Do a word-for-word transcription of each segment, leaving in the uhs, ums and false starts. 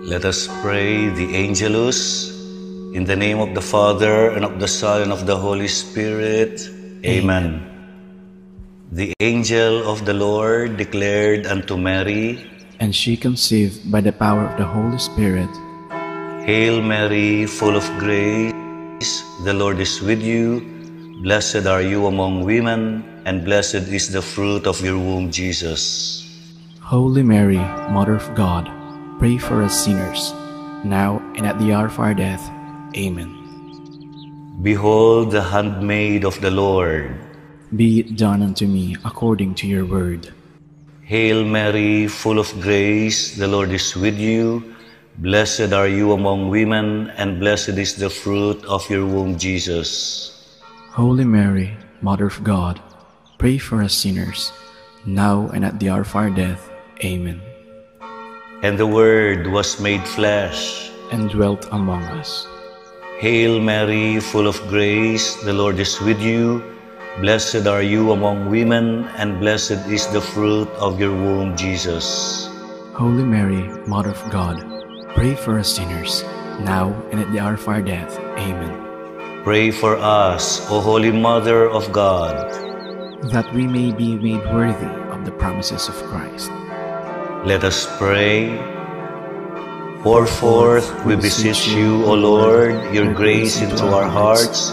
Let us pray the Angelus. In the name of the Father, and of the Son, and of the Holy Spirit. Amen. The angel of the Lord declared unto Mary, and she conceived by the power of the Holy Spirit. Hail Mary, full of grace, the Lord is with you. Blessed are you among women, and blessed is the fruit of your womb, Jesus. Holy Mary, Mother of God, pray for us sinners, now and at the hour of our death. Amen. Behold the handmaid of the Lord. Be it done unto me according to your word. Hail Mary, full of grace, the Lord is with you. Blessed are you among women, and blessed is the fruit of your womb, Jesus. Holy Mary, Mother of God, pray for us sinners, now and at the hour of our death. Amen. And the Word was made flesh and dwelt among us. Hail Mary, full of grace, the Lord is with you. Blessed are you among women, and blessed is the fruit of your womb, Jesus. Holy Mary, Mother of God, pray for us sinners, now and at the hour of our death. Amen. Pray for us, O Holy Mother of God, that we may be made worthy of the promises of Christ. Let us pray. Pour forth, we beseech you, O Lord, your grace into our hearts,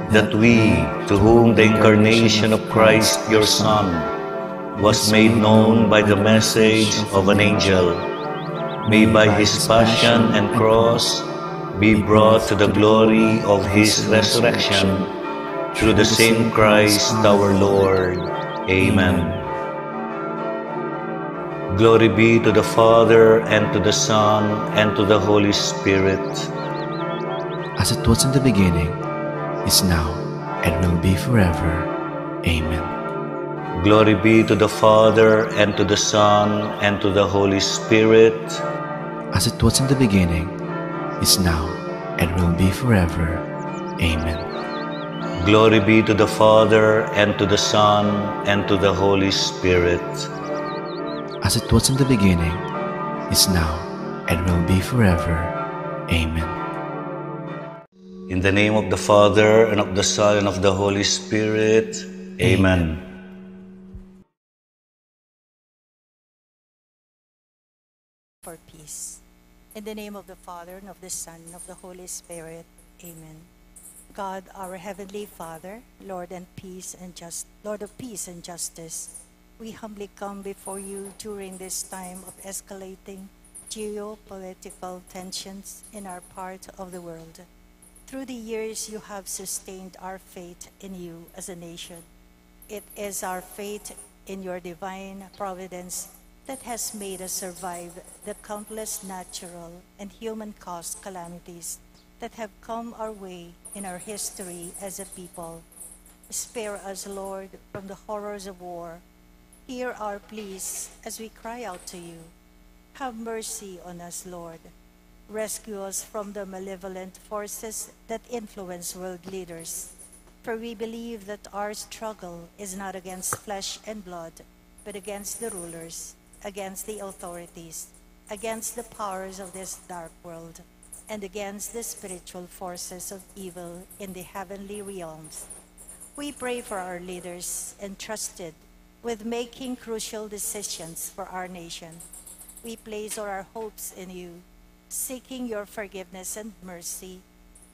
that we, to whom the incarnation of Christ, your Son, was made known by the message of an angel, may by his passion and cross be brought to the glory of his resurrection, through the same Christ our Lord. Amen. Glory be to the Father, and to the Son, and to the Holy Spirit. As it was in the beginning, is now, and will be forever. Amen. Glory be to the Father, and to the Son, and to the Holy Spirit. As it was in the beginning, is now, and will be forever. Amen. Glory be to the Father, and to the Son, and to the Holy Spirit. As it was in the beginning, is now, and will be forever. Amen. In the name of the Father, and of the Son, and of the Holy Spirit. Amen. For peace. In the name of the Father, and of the Son, and of the Holy Spirit. Amen. God, our heavenly Father, Lord and peace and just, Lord of peace and justice, we humbly come before you during this time of escalating geopolitical tensions in our part of the world. Through the years, you have sustained our faith in you as a nation. It is our faith in your divine providence that has made us survive the countless natural and human caused calamities that have come our way in our history as a people. Spare us, Lord, from the horrors of war. Hear our pleas as we cry out to you. Have mercy on us, Lord. Rescue us from the malevolent forces that influence world leaders. For we believe that our struggle is not against flesh and blood, but against the rulers, against the authorities, against the powers of this dark world, and against the spiritual forces of evil in the heavenly realms. We pray for our leaders entrusted with making crucial decisions for our nation. We place all our hopes in you, seeking your forgiveness and mercy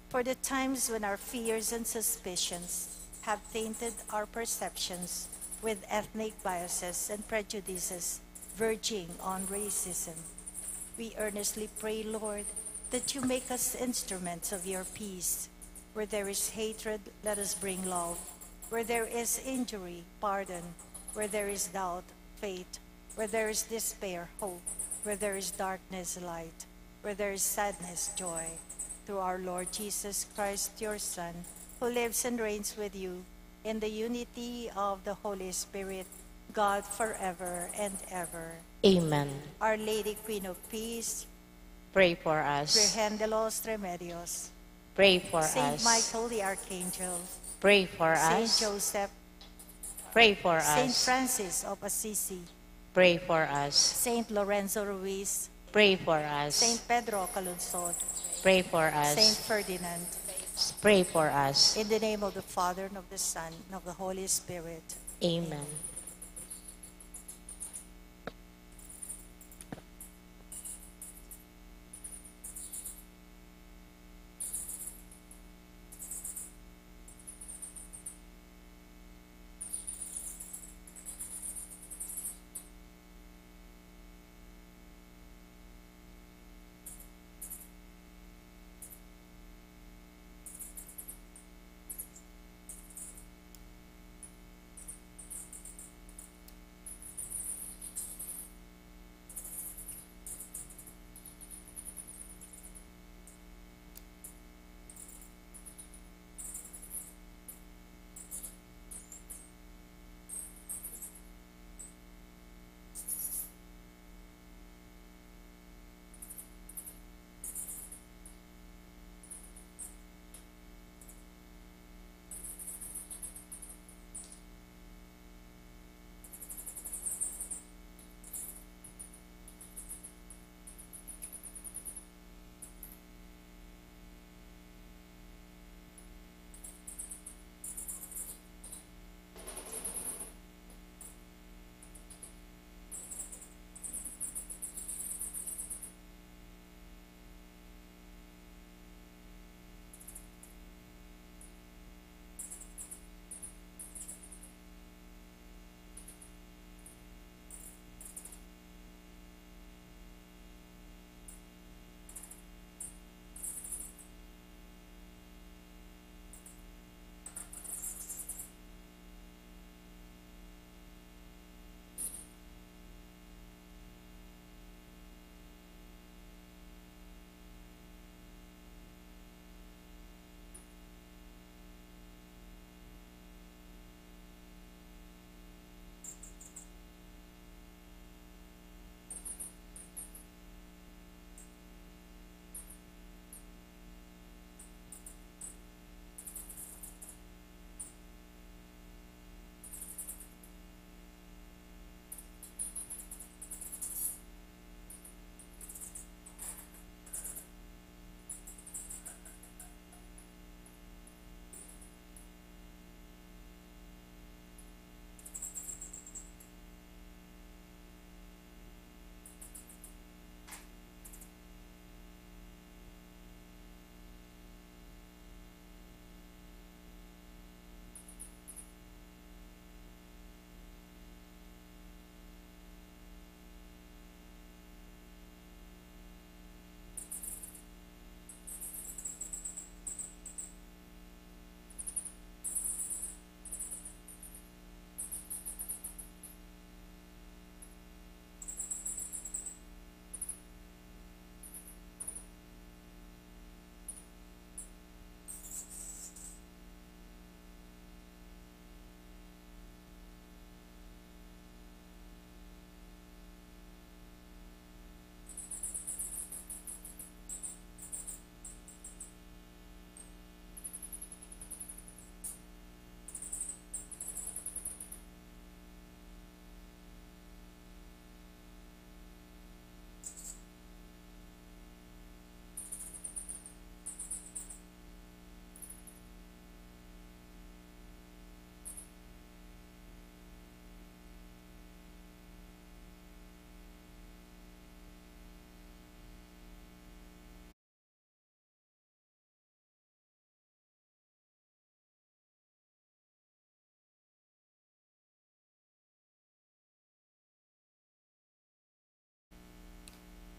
for the times when our fears and suspicions have tainted our perceptions with ethnic biases and prejudices verging on racism. We earnestly pray, Lord, that you make us instruments of your peace. Where there is hatred, let us bring love. Where there is injury, pardon. Where there is doubt, faith. Where there is despair, hope. Where there is darkness, light. Where there is sadness, joy. Through our Lord Jesus Christ, your Son, who lives and reigns with you in the unity of the Holy Spirit, God, forever and ever. Amen. Our Lady, Queen of Peace, pray for us. Virgen de los Remedios, pray for us. Saint Michael the Archangel, pray for us. Saint Joseph, pray for us. Saint Francis of Assisi, pray for us. Saint Lorenzo Ruiz, Pray for us. Saint Pedro Calungsod. Pray for us. Saint Ferdinand. Pray for us. In the name of the Father, and of the Son, and of the Holy Spirit. Amen.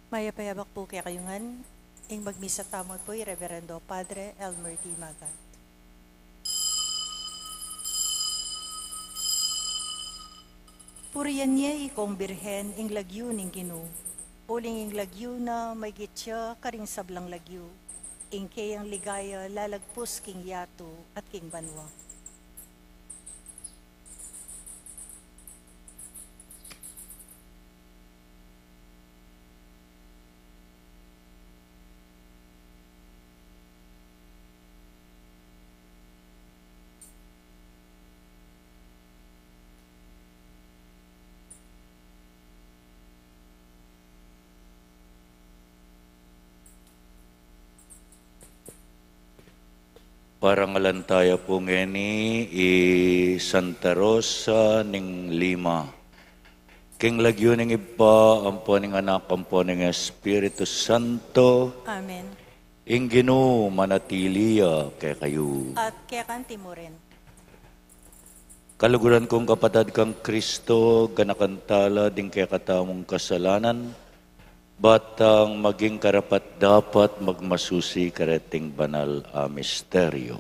Mayap a yabak pu kekayu ngan. Ing magmisa tamu pu i Reverendo Padre Elmer D. Magat. Purian ye, Ikong Birhen, ing lagyu ning Ginu, uling ing lagyu na maygit ya karing sablang lagyu, ing keyang ligaya lalagpus king yatu at king banua. Parangalan taya pu ngeni i Santa Rosa ning Lima. King lagyu ning Ibpa, ampo ning Anak, ampo ning Espiritu Santo. Amen. Ing Ginu manatili ya kekayu. At keka naman murin. Kaluguran kung kapatad kang Kristo, ganakan tala ding kekatamung kasalanan, bat tang maging karapat-dapat magmasusi kareting banal a misteryo.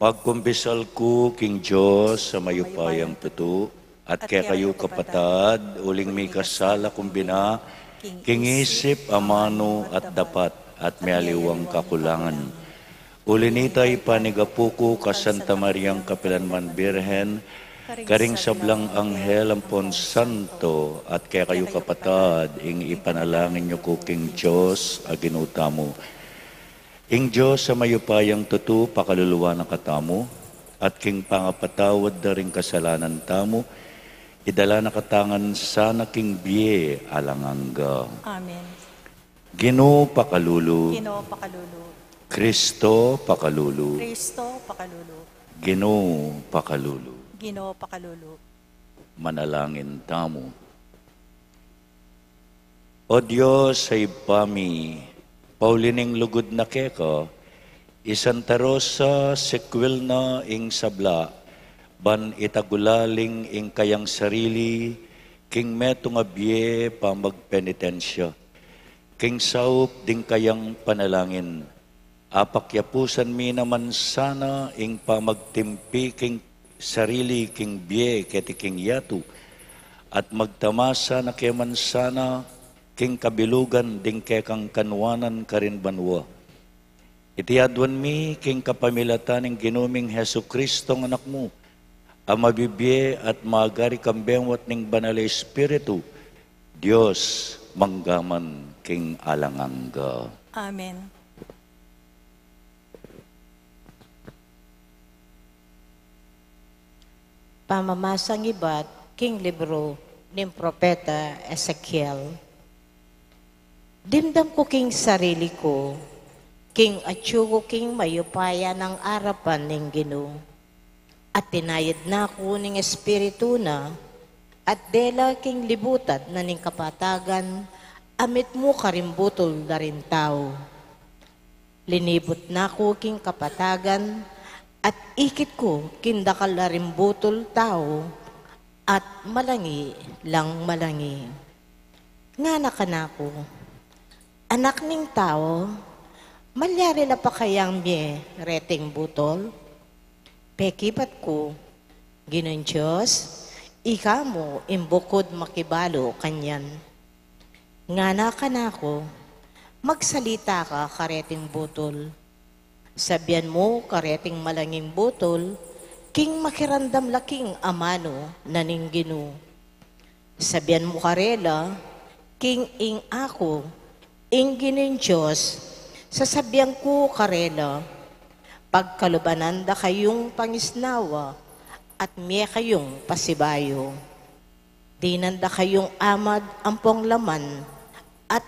Pagkumpisal ku king Dios a mayupayang tutu, at kekayu kapatad, uling mikasala ku bina, king isip, amanu, at dapat, at mialiwang kakulangan. Uli nita, ipanigapu ku ka Santa Mariang kapilanman Birhen, karing sablang anghel ampon santo, at kekayu kapatad, ing ipanalangin yu ku king Dios a Ginu tamu. Ing Dios a mayupayang tutu pakaluluan na katamu, at king pangapatawad da ring kasalanan tamu, idala na katamu ngan sana king bie alang angga. Amen. Ginu pakalulu. Ginu pakalulu. Kristo pakalulu. Kristo pakalulu. Ginu pakalulu. Ginu pakalulu. Manalangin tamu. O Dios a Ibpa mi, pauli ning lugud na keka, i Santa Rosa sekwil na ing sabla, ban itagulaling ing kayang sarili, king metung a bie pamagpenitensya. King saup ding kayang panalangin, apakyapusan mi naman sana ing pamagtimpi king sarili king bie keti king yatu, at magtamasa na ke man sana king kabilugan ding kekang kanuanan karin banua. Iti aduan mi king kapamilatan ning Ginu ming Jesucristo, Anak mu, a mabibie at magari kambe ning Banal a Espiritu, Dios, mangga man king alang angga. Amen. Pamamasang ibat king libru ning Propeta Ezekiel. Dimdam ku king sarili ku, king atyu ku king mayupaya nang arapan ning Ginu. At tinayad na ku ning Espiritu na, at dela king libutad na ning kapatagan, a mitmu karing butul da ring tau. Linibut na ku king kapatagan, at ikit ku king dakal a ring butul tau, at malangi lang malangi. Ngana kanaku, Anak ning tau, malyari la pa kayang mie reting butul? Pekibat ku, Ginung Dios, ika mu ing bukud makibalu kanyan. Ngana kanaku, Magsalita ka kareting butul. Sabian mu kareting malanging butul, king makiramdam la king amanu na ning Ginu. Sabian mu karela, king ing aku, ing Ginung Dios, sasabian ku karela, pagkalubanan da kayung pangisnawa, at mie kayung pasibayu. Dinan da kayung amad ampong laman, at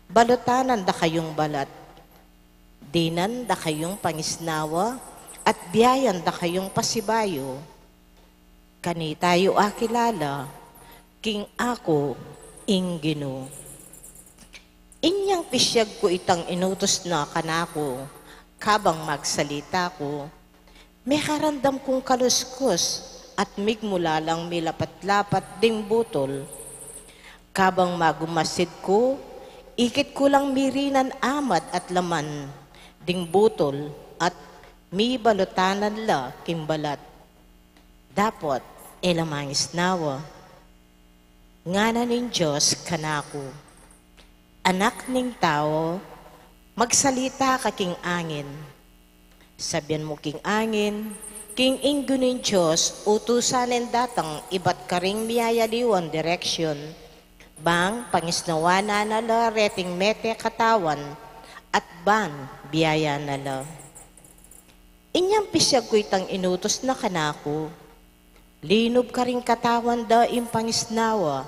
balutanan da kayung balat. Dinan da kayung pangisnawa, at biayan da kayung pasibayu. Kanita yu akilala, king aku ing Ginu. Inyang pisyag ku itang inutus na kanaku, kabang magsalita ku, mekaramdam kung kaluskus at migmula lang milapat-lapat ding butul. Kabang magumasid ku, ikit ku lang mirinan amad at laman ding butul at mibalutanan la king balat. Dapot e la mangisnawa. Ngana ning Dios kanaku, Anak ning tau, magsalita ka king angin. Sabian mu king angin, king ing Ginung Dios, utusan ne datang ibat karing miyayaliwang direksyon, bang pangisnawan na la reting mete katawan, at ban biayan na la. Inyang pisyag ku itang inutus na kanaku, linub karing katawan da ing pangisnawa,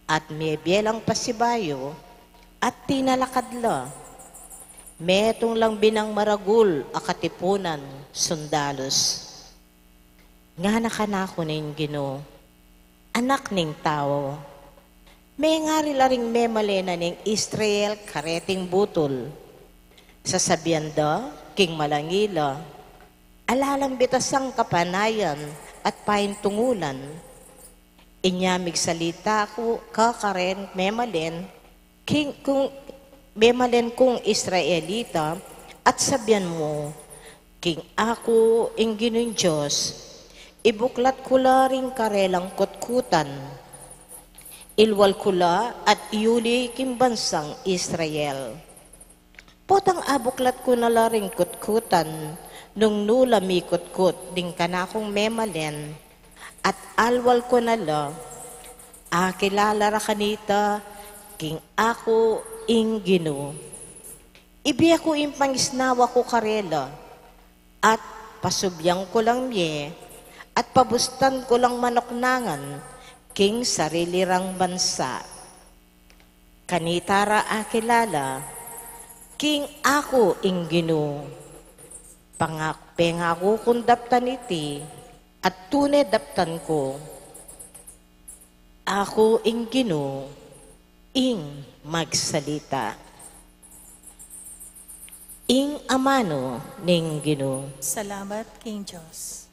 at mie bie lang pasibayu, at tinalakad la. Metung lang binang maragul a katipunan sundalus. Ngana kanaku ning Ginu, "Anak ning tau, mengari la ring memalen na ning Israel kareting butul. Sasabian da king malangi la, 'Ala lang bitasang kapanayan at paintungulan.' Inya migsalita ku ka karen memalen king, kung, memalen kung Israelita, at sabian mu, 'King aku ing Ginung Dios, ibuklat ku la ring karelang kutkutan. Ilwal ku la at iuli king bansang Israel.' Potang abuklat ku na la ring kutkutan, nung nu la mikutkut ding kanakung memalen, at alwal ku na la, akilala ra kanita king aku ing Ginu. Ibie ku ing pangisnawa ku karela, at pasubian ku lang mie, at pabustan ku lang manuknangan king sarili rang bansa. Kanita ra akilala king aku ing Ginu. Pangak-, pengaku kung daptan iti, at tune daptan ku. Aku ing Ginu ing magsalita." Ing amanu ning Ginu. Salamat king Dios.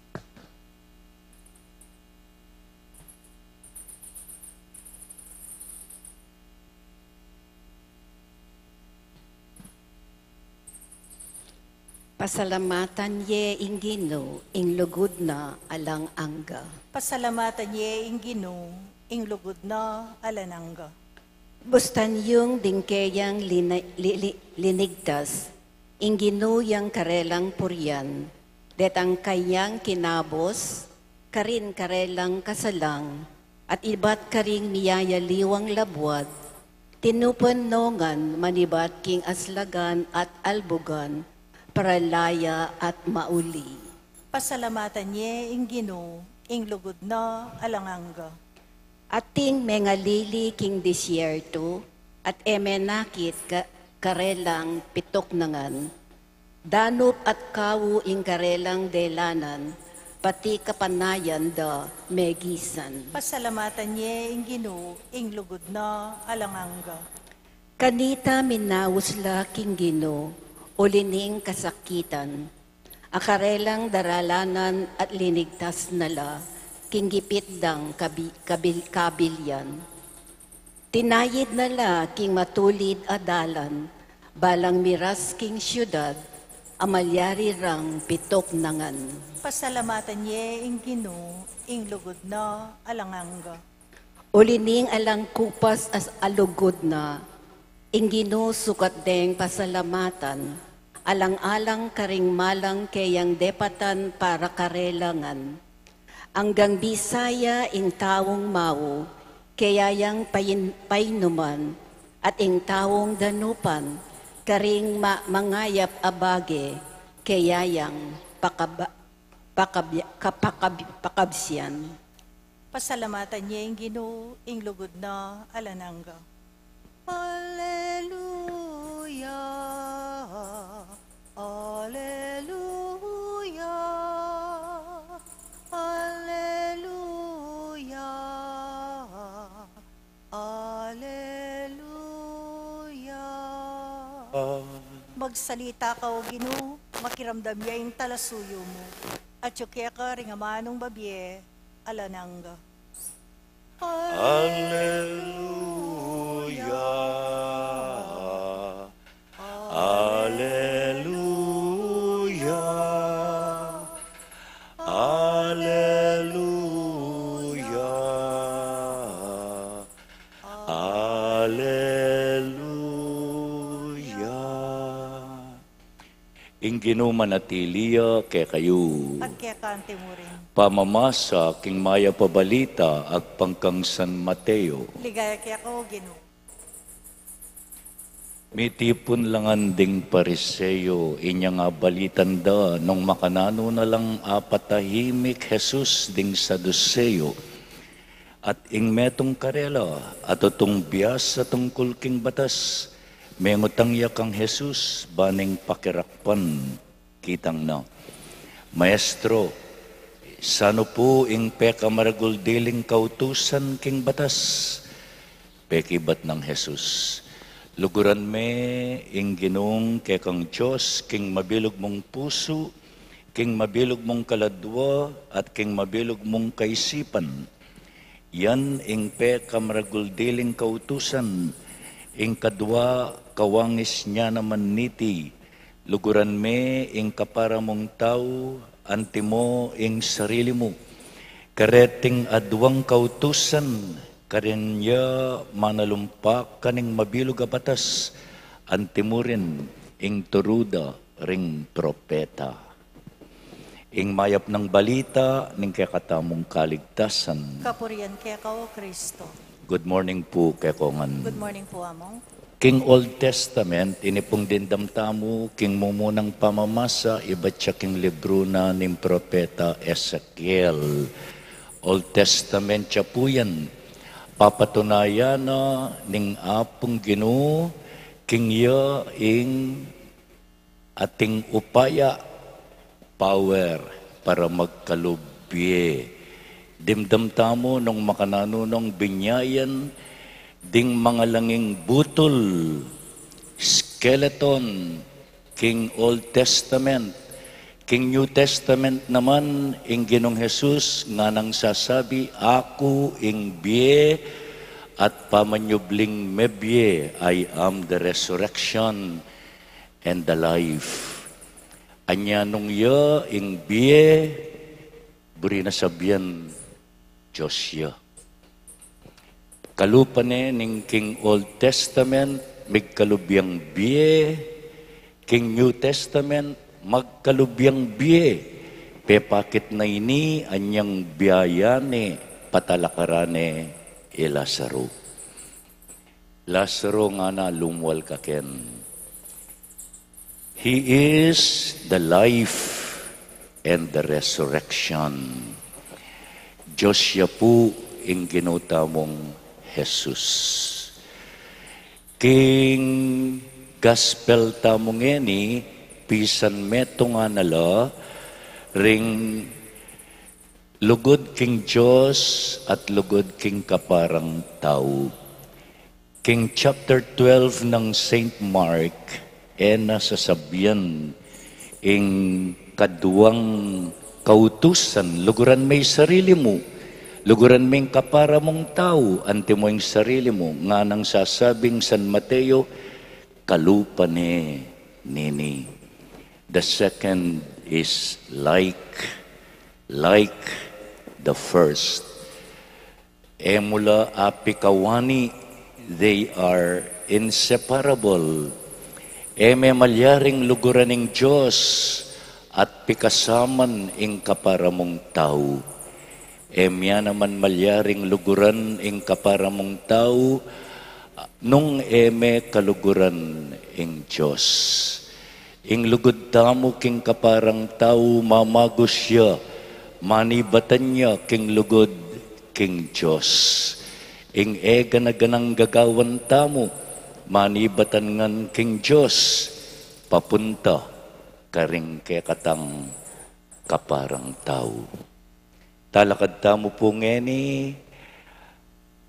Pasalamatan ye ing Ginu, ing lugud na alang angga. Pasalamatan ye ing Ginu, ing lugud na alang angga. Bustan yung ding keyang lina-, li-, li-, linigtas, ing Ginu yang karelang purian, detang kayang kinabus, karin karelang kasalang, at ibat karing miyayaliwang labuad, tinupan no ngan manibat king aslagan at albugan, paralaya at mauli. Pasalamatan ye ing Ginu, ing lugud na alang angga. Ating mengalili king disyerto, at e menakit ka-, karelang pituknangan. Danup at kawu ing karelang delanan, pati kapanayan da megisan. Pasalamatan ye ing Ginu, ing lugud na alang angga. Kanita minaus la king Ginu, uli ning kasakitan. A karelang daralanan at linigtas na la, king gipit dang kabi-, kabil-, kabilian. Tinayid na la king matulid a dalan, balang miras king siudad, a malyari rang pituknangan. Pasalamatan ye ing Ginu, ing lugud na alang angga. Uli ning alang kupas a lugud na, ing Ginu sukat deng pasalamatan, alang-alang karing malang keyang depatan para karela ngan. Anggang bisaya ing taung mau, keya yang pain-, painuman, at ing taung danupan, karing ma-, mangayap a bage, keya yang pakaba-, pakabya-, kapakab-, pakabsian. Pasalamatan ye ing Ginu, ing lugud na alang angga. Alleluia, alleluia, alleluia, alleluia. Magsalita ka, O Ginu, makiramdam ya ing talasuyu mu. Atyu keka ring amanung babie alang angga. Alleluia. Alleluia. Alleluia. Alleluia. Ing Ginu manatili ya kekayu. At keka mu rin. Pamamasa king mayap a balita agpang kang San Mateo. Ligaya keka, O Ginu. Mitipun la ngan ding Pariseo, inyang abalitan da nung makananu na lang apatahimik Jesus ding Saduseo. At ing metung karela, a tutung biasa tungkul king batas, Mengutang ya kang Jesus, ba ning pakirakpan, kitang na, "Maestro, sanu pu ing pekamaragul diling kautusan king batas?" Pekibat nang Jesus, "Luguran me ing Ginung kekang Dios king mabilug mung pusu, king mabilug mung kaladua, at king mabilug mung kaisipan. Yan ing pekamaragul diling kautusan. Ing kadua kawangis na naman niti, 'Luguran me ing kapara mung tau, antimo ing sarili mu.' Kareting aduang kautusan, karin ya manalumpak kaning mabilug a batas, antimo rin ing turu da ring propeta." Ing mayap nang balita ning kekatamung kaligtasan. Kapurian keka, O Kristo. Good morning pu kekongan. Good morning pu, Among. King Old Testament, ini pung dimdam tamu king mumunang pamamasa, ibat ya king libru na ning propeta Ezekiel. Old Testament ya pu yan. Papatunayan na ning Apung Ginu king ya ing ating upaya, power, para magkalub bie. Dimdam tamu nung makananu nong binyayan ding mangalanging butul, skeleton, king Old Testament. King New Testament naman, ing Ginung Jesus nganang sasabi, "Aku ing bie at pamanyubling mebie, I am the resurrection and the life." Anya nung ya ing bie, buri na sabian Dios ya. Kalupa ne ning king Old Testament, migkalub yang bie, king New Testament, magkalub yang bie. Pepakit na ini anyang biayan ne, patalakaran ne i Lazaro. Lazaro, ngana, lumual ka ken. He is the life and the resurrection. Dios ya pu ing Ginu tamung Jesus. King gospel tamu ngeni, pisan metung, ngana la, ring lugud king Dios at lugud king kaparang tau. King chapter twelve nang Saint Mark, e na sasabian ing kaduang kautusan, "Luguran me ing sarili mu, luguran me ing kapara mung tau, antimo ing sarili mu." Nganang sasabing San Mateo, "Kalupa ne nini." The second is like, like the first. E mu la apikawani, they are inseparable. E me malyaring luguran ing Dios at pikasaman ing kapara mung tau. E me naman malyaring luguran ing kapara mung tau nung e me kaluguran ing Dios. Ing lugud tamu king kaparang tau mamagus ya, manibatan ya king lugud king Dios. Ing e gana-ganang gagawan tamu, manibatan ngan king Dios, papunta karing kekatang kaparang tau. Talakad tamu pu ngeni,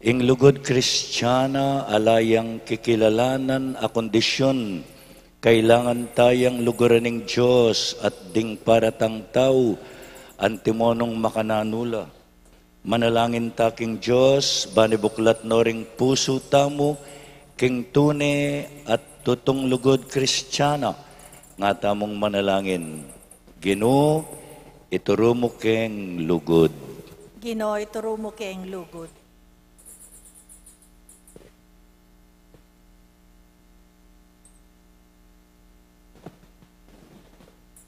ing lugud Kristiana ala yang kikilalanan a kondisyun, kailangan tayang luguran ning Dios at ding para tang tau, antimo nung makananu la. Manalangin ta king Dios, bani buklat no ring pusu tamu king tune at tutung lugud Kristiana, nga tamung manalangin. Ginu, ituru mu keng lugud. Ginu, ituru mu keng lugud.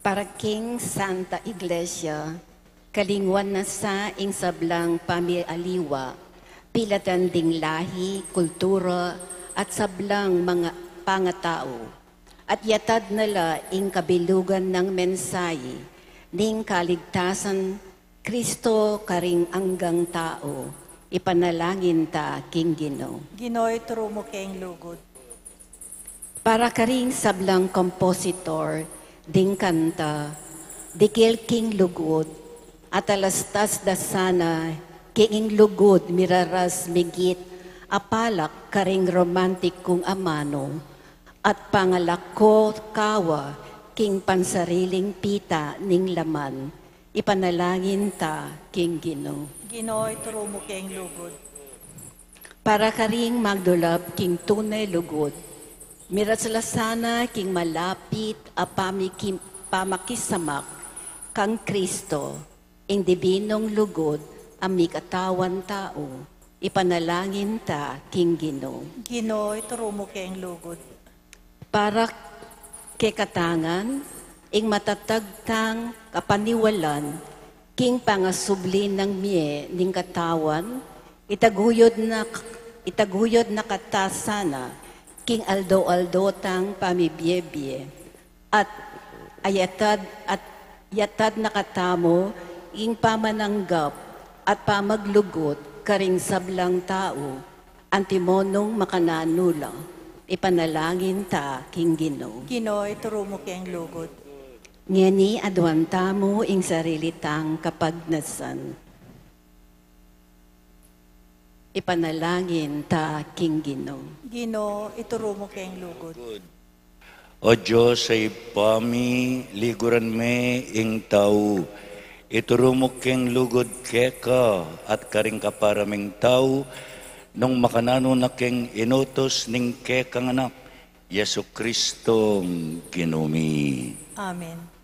Para king Santa Iglesia, kalinguan na sa ing sablang pamialiwa, pilatan ding lahi, kultura, at sablang mga pangatau. At yatad na la ing kabilugan nang mensahe ning kaligtasan Kristo karing anggang tau. Ipanalangin ta king Ginu. Ginu, ituru mu keng lugud. Para karing sablang kompositor ding kanta, dikil king lugud, atalastas da sana king ing lugud miraras migit a palak karing romantikung amanu, at pangalako kawa king pansariling pita ning laman, ipanalangin ta king Ginu. Ginu, ituru mu keng lugud. Para karing magdulap king tune lugud, miras la sana king malapit a pamiki-, pamakisamak kang Kristo, ing dibinung lugud a mikatawan tau, ipanalangin ta king Ginu. Ginu, ituru mu keng lugud. Para kekatang ngan, ing matatag tang kapaniwalan king pangasubli nang mie ning katawan, itaguyod na, itaguyod na kata sana king aldo-aldo tang pamibie-bie, at ayatad, at yatad na katamu ing pamananggap at pamaglugud karing sablang tau, antimo nung makananu la, ipanalangin ta king Ginu. Ginu, ituru mu keng lugud. Ngeni aduan tamu ing sarili tang kapagnasan, ipanalangin ta king Ginu. Ginu, ituru mu keng lugud. O Dios a Ibpa mi, liguran me ing tau. Ituru mu keng lugud keka at karing kapara ming tau, nung makananu na keng inutus ning kekang Anak, Jesucristo, Ginu mi. Amen.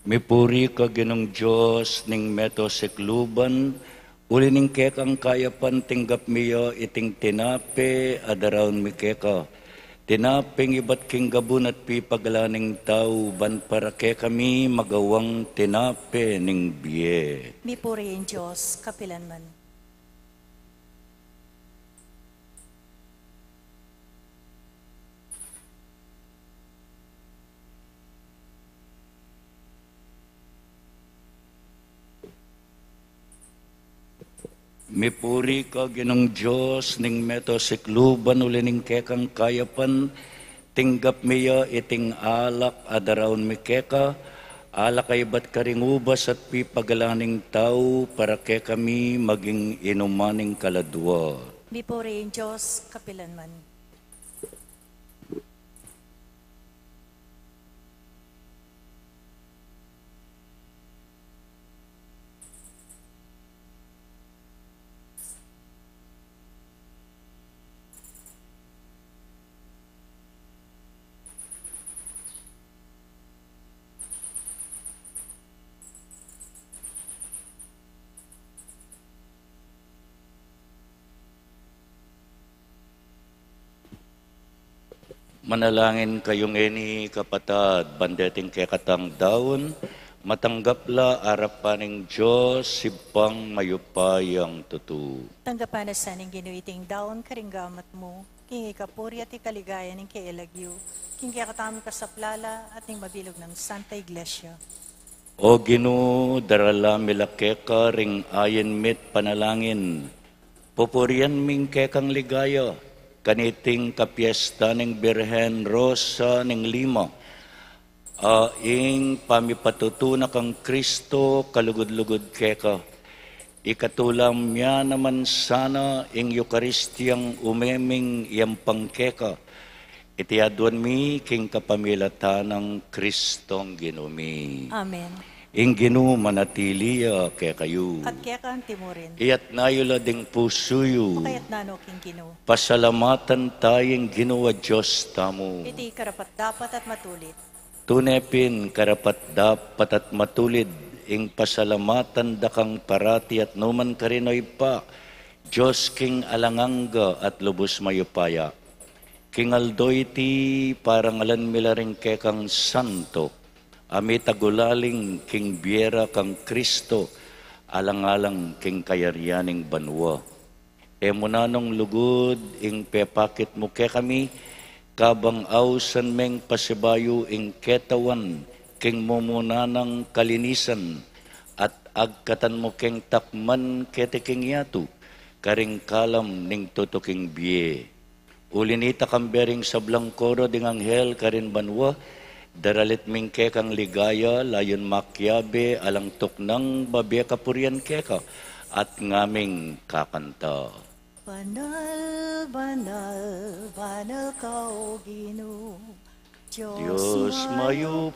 Mipuri ka, Ginung Dios ning meto sikluban, uli ning kekang kayapan tinggap mi ya iting tinape a daraun mi keka. Tinapeng ibat king gabun at pipagalan ning tau, ban para kekami magawang tinape ning bie. Mipuri ing Dios kapilanman. Mipuri ka, Ginung Dios ning meto sikluban, uli ning kekang kayapan tinggap mi ya iting alak a daraun mi keka, alak a ibat karing ubas at pipagalan ning tau, para kekami maging inuman ning kaladua. Mipuri ing Dios kapilanman. Manalangin kayu ngeni, kapatad, ban deting kekatang daun, matanggap la arapan ning Dios, Ibpang mayupayang tutu. Tanggapan na sa ning Ginu iting daun karing gamat mu, king ikapuri at ikaligaya ning kayang lagyu, king kekatamung kasaplalan at ning mabilug nang Santa Iglesia. O Ginu, daralan mi la keka ring ain mi't panalangin. Pupurian mi ing kekang ligaya kaniting kapiestan ning Birhen Rosa ning Lima, a ing pamipatutu na kang Kristo kalugud-lugud keka. Ikatula mi naman sana ing Eukaristiyang umeming yampang keka. Iti aduan mi king kapamilatan nang Kristong Ginu mi. Amen. Ing Ginu manatili ya kekayu. At keka antimurin. Iyatna yu la ding pusu yu. Makayatna no king Ginu. Pasalamatan ta ing Ginu a Dios tamu. Iti karapat-dapat at matulid. Tune pin karapat-dapat at matulid ing pasalamatan da kang parati at nukarin man, O Ibpa, Dios king alang angga at lubus mayupaya. King aldo iti, parangalan mi la ring kekang santo, a mitagulaling king bie ra kang Kristo, alang-alang king kayarian ning banua. E mu nanung lugud ing pepakit mu kekami, kabang ausan meng pasibayu ing ketawan king mumuna nang kalinisan, at agkatan mu keng takman keti king yatu, karing kalam ning tutuking bie. Uli nita, kambe ring sablang koro ding anghel karin banua, daralit ming kekang ligaya, layun makiabe alang tuknang babie kapurian keka, at ngaming kakanta. Banal, banal, banal ka, O Ginu, Dios mayupaya,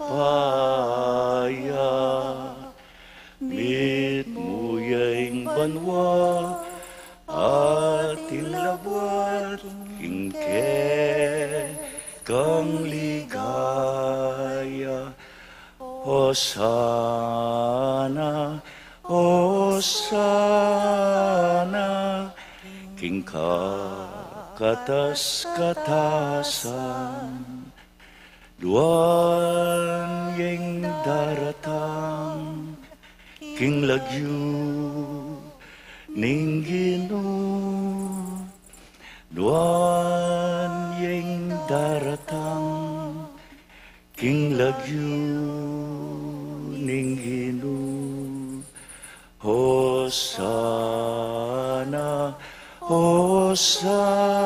mitmu ya ing banua, at ing labuad king kekang ligaya. Hosana, Hosana, king kakatas-katasan. Duan ya ing daratang king lagyu ning Ginu. Duan ya ing daratang king lagyu ning Ginu. Hosana, Hosana,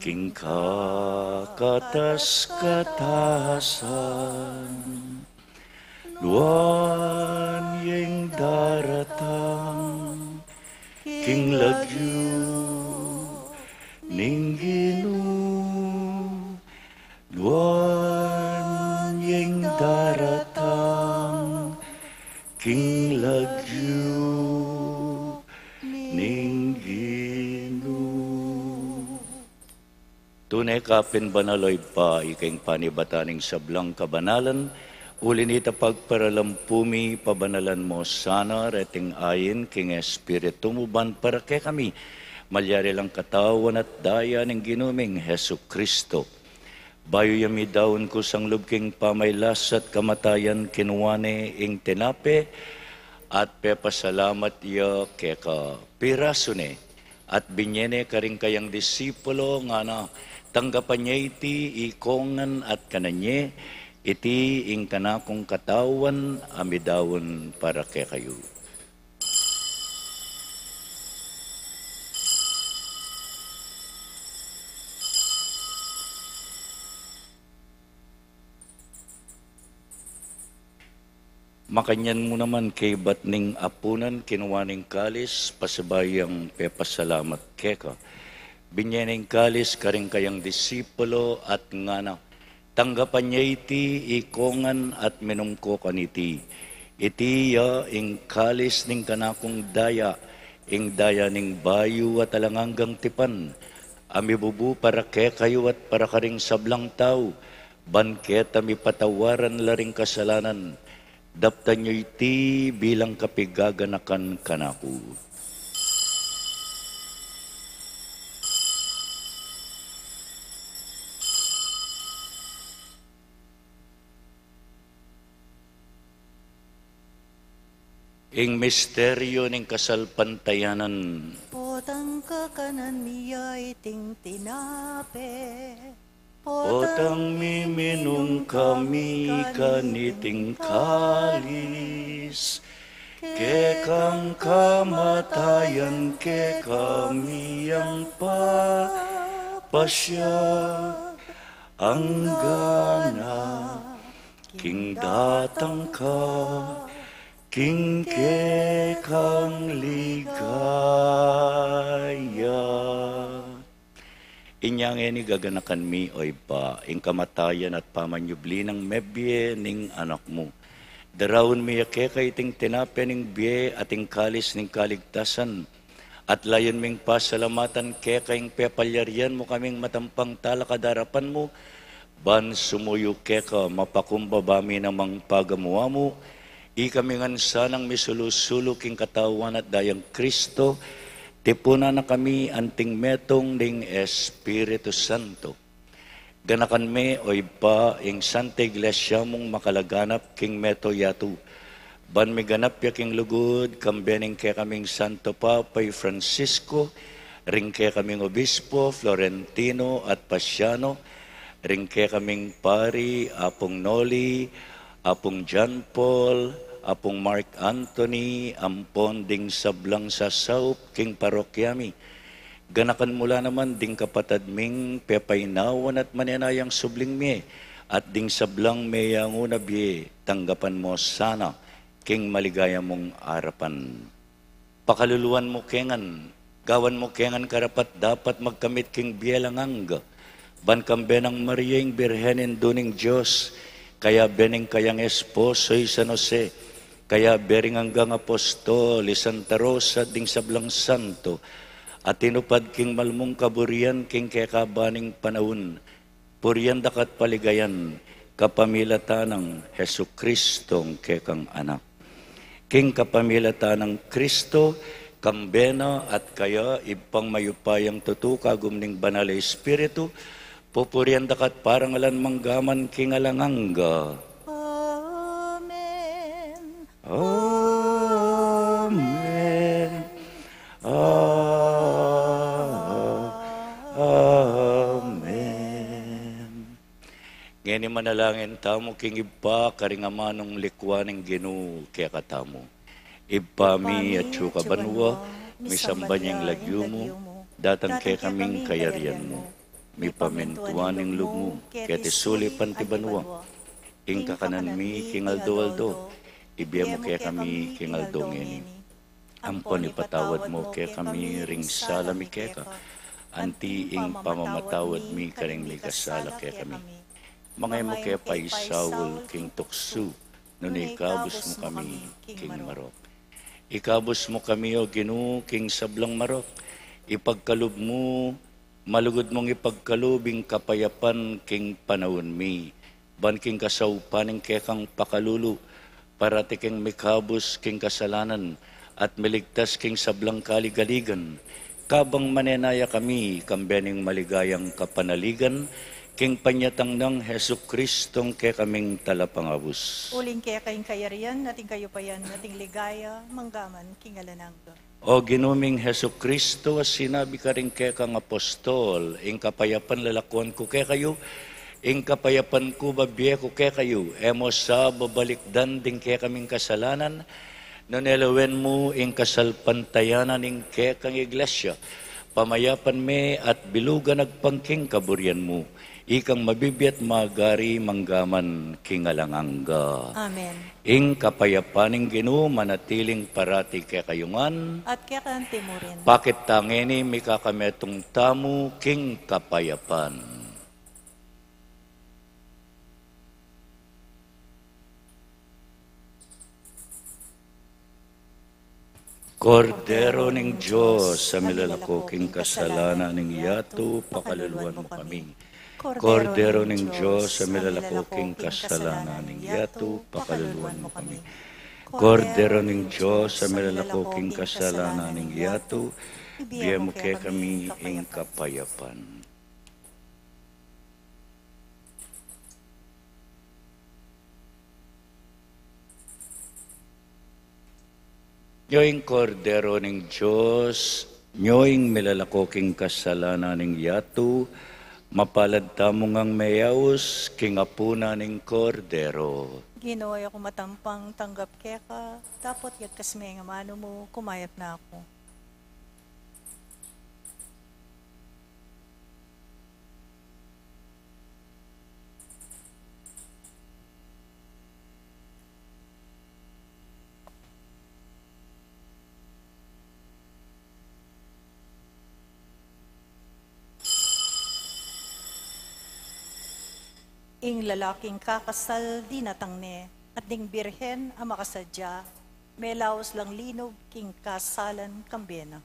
king kakatas-katasan. Duan ya ing daratang king lagyu ning Ginu. Duan ya ing daratang king lagyu ning Ginu. Tune ka pin banal, O Ibpa, ika ing panibatan ning sablang kabanalan. Uli nita, pagparalampu mi, pabanalan mu sana reting ain king Espiritu mu, ban para kekami malyari lang katawan at daya ning Ginu ming Jesucristo. Bayu ya midaun kusang lub king pamailas at kamatayan, kinua ne ing tinape at pepasalamat ya keka, pirasu ne at binye ne karing kayang disipulo, ngana: Tanggapan ye iti ikongan at kanan ye, iti ing kanakung katawan a midaun para kekayu. Makanyan mu naman kaybat ning apunan, kinua ne ing kalis, pasibayu yang pepasalamat keka, binye ne ing kalis karing kayang disipulo at ngana: Tanggapan ye iti ikongan at minum ko kaniti. Iti ya ing kalis ning kanakung daya, ing daya ning bayu at alang anggang tipan, a mibubu para kekayu at para karing sablang tau, ban keta mipatawaran la ring kasalanan. Daptan yu iti bilang kapigaganakan kanaku. Ing misteryu ning kasalpantayanan. Potang kakanan mi ya iting tinape, potang miminum kami kaniting kalis, kekang kamatayan kekami yang papasya, anggana king datang ka king kekang ligaya. Inya ngeni, gaganakan mi, O Ibpa, ing kamatayan at pamanyubli nang mebie ning Anak mu. Daraun mi ya keka iting tinape ning bie at ing kalis ning kaligtasan, at layun ming pasalamatan keka ing pepalyarian mu kaming matampang talakad king arapan mu, Ban sumuyu keka, mapakumbaba mi namang pagamu-amu, ikami ngan sanang misulu-sulu king katawan at dayang Kristo, tipunan na kami anting metung ning Espiritu Santo. Ganakan me, o Ibpa, ing Santa Iglesia mung makalaganap king meto yatu. Ban miganap ya king lugud, kambe ning kekaming Santo Papa i Francisco, ring kekaming Obispo Florentino at Pasiano, ring kekaming pari Apung Noli, Apung John Paul, Apung Mark Anthony, ampon ding sablang sasaup king parokya mi. Ganakan mu la naman ding kapatad ming pepainawan at manenayang subling mie, at ding sablang meyangu na bie, tanggapan mu sana king maligaya mung arapan. Pakaluluan mu ke ngan, gawan mu ke ngan karapat-dapat magkamit king bie alang angga, ban kambe nang Maria ing Birhen Indu ning Dios, kayabe ning kayang esposo i San Jose, kayabe ring anggang apostol i Santa Rosa, ding sablang santo, a tinupad king malmung kaburian king kekaban ning panaun, purian daka at paligayan, kapamilatan nang Jesucristong kekang Anak. King kapamilatan nang Kristo, kambe na at kaya, Ibpang mayupayang tutu, kagum ning Banal a Espiritu, pupurian daka at parangalan manggaman king alang angga. Amen. Amen. Amen. Ngeni manalangin tamu king Ibpa, karing amanung likwa ning Ginu kekatamu. Ibpa mi, atsu ka banua, misamban ya ing lagyu mu, datang kekami ing kayarian mu, mipamintuan ing lub mu, keti sulip anti banua. Ing kakanan mi king aldo-aldo, ibie mu kekami king aldo ngeni. Ampon ipatawad mu kekami ring sala mi keka, anti ing pamamatawad mi karing mikasala kekami. Manga e mu ke paisaul king tuksu, nune ikabus mu kami king marok. Ikabus mu kami, O Ginu, king sablang marok. Ipagkalub mu, malugud mung ipagkalub ing kapayapan king panaun mi, ban king kasaupan ning kekang pakalulu, parati keng mikabus king kasalanan, at miligtas king sablang kaligaligan, kabang manenaya kami, kambe ning maligayang kapanaligan, king panyatang nang Jesucristong kekaming Talapangabus. Uling keka ing kayarian, at ing kayupayan, at ing ligaya, manggaman king alang angga. O Ginu ming Jesucristo, a sinabi karing kekang apostol, ing kapayapan lalakuan ku kekayu, ing kapayapan ku babie ku kekayu, e mu sa babalikdan ding kekaming kasalanan, nune lawen mu ing kasalpantayanan ning kekang Iglesia, pamayapan me at bilugan agpang king kaburian mu, ikang mabibie at magari manggaman king alang angga. Amen. Ing kapayapan ning Ginu manatiling parati kekayu ngan. At keka anti mu rin. Pakit ta ngeni mikakametung tamu king kapayapan. Kordero ning Dios, a milalako king kasalanan ning yatu, pakaluluan mu kami. Kordero ning Dios, a milalako king kasalanan ning yatu, pakaluluan mu kami. Kordero ning Dios, a milalako king kasalanan ning yatu, ibie mu kekami ing kapayapan. Nyo ing Kordero ning Dios, nyo ing milalako king kasalanan ning yatu, mapalad tamu ngang meyaus king apunan ning Kordero. Ginu, e ku matampang tanggap keka, dapot yagkas me ing amanu mu, kumayap na ku. Ing lalaking kakasal dinatang ne, at ding birhen a makasadya, melaus lang linub king kasalan kambe na.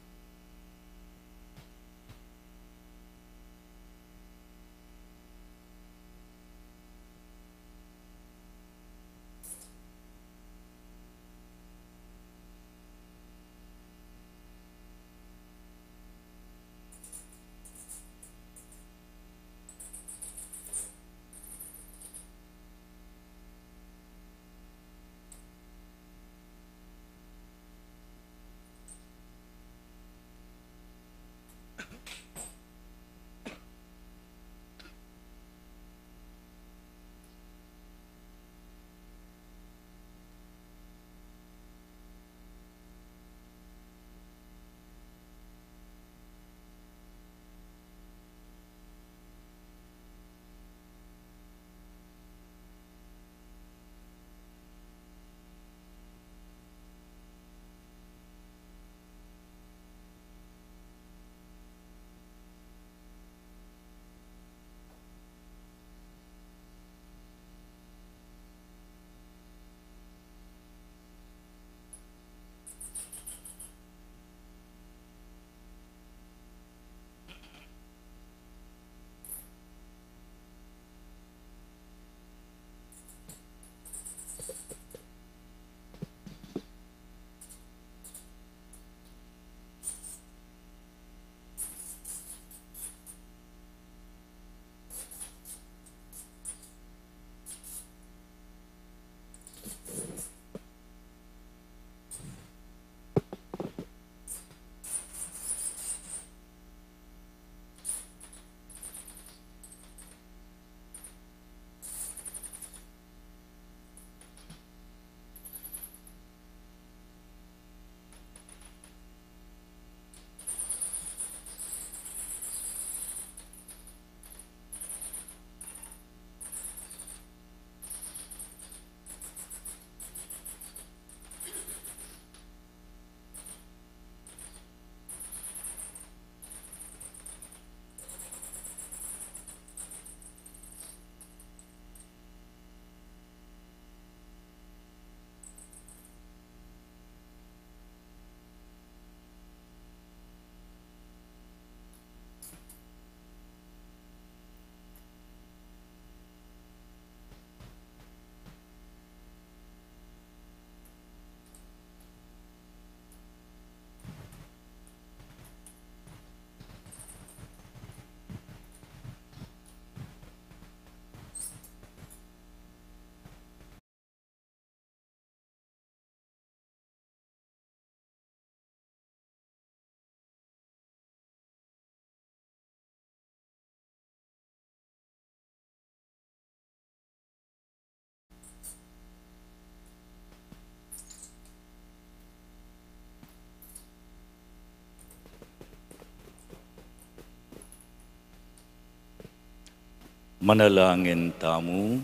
Manalangin tamu.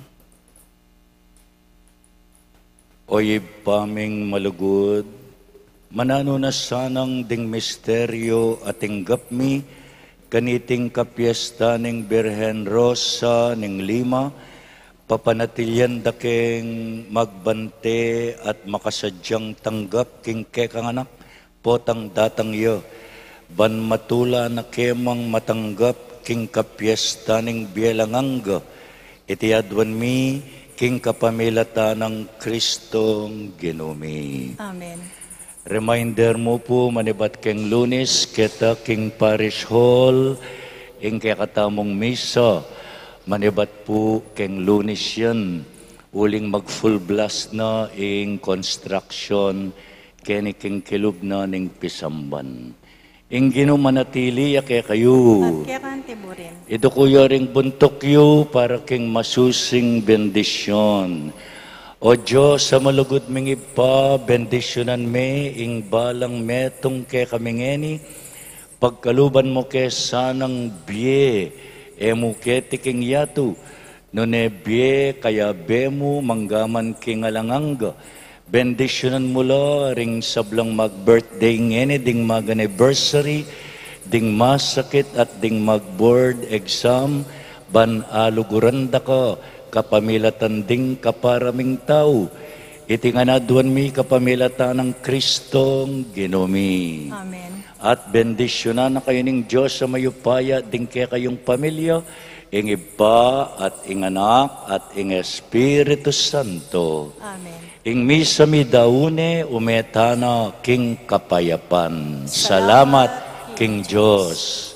O Ibpa ming malugud, mananu na sanang ding misteryo a tinggap mi kaniting kapiesta ning Birhen Rosa ning Lima, papanatilian da keng magbante at makasadyang tanggap king kekang anak, potang datang ya, ban matula na kemang matanggap king kapiesta ning bie alang angga. Iti aduan mi king kapamilatan nang Kristong Ginu mi. Amen. Reminder mu pu, manibat keng Lunes, keta king Parish Hall ing kekatamung misa, manibat pu keng Lunes yan, uling mag-full blast na ing construction keni king kilub na ning pisamban. Ing Ginu manatili ya kekayu. At keka anti burin. Iduku yu ring buntuk yu para king masusing bendisyon. O Dios a malugud ming Ibpa, bendisyunan me ing balang metung kekami ngeni, pagkaluban mu ke sanang bie, e mu keti king yatu, nune bie kayabe mu manggaman king alang angga. Bendisyunan mu la ring sablang mag-birthday ngeni, ding mag-anniversary, ding masakit at ding mag-board exam, ban aluguran da ka kapamilatan ding kapara ming tau. Iti ngan aduan mi kapamilatan nang Kristong Ginu mi. Amen. At bendisyunan na kayu ning Dios a mayupaya, ding kekayung pamilya, ing Ibpa at ing Anak at ing Espiritu Santo. Amen. Ing misa mi daun ne, ume tana king kapayapan. Salamat king Dios.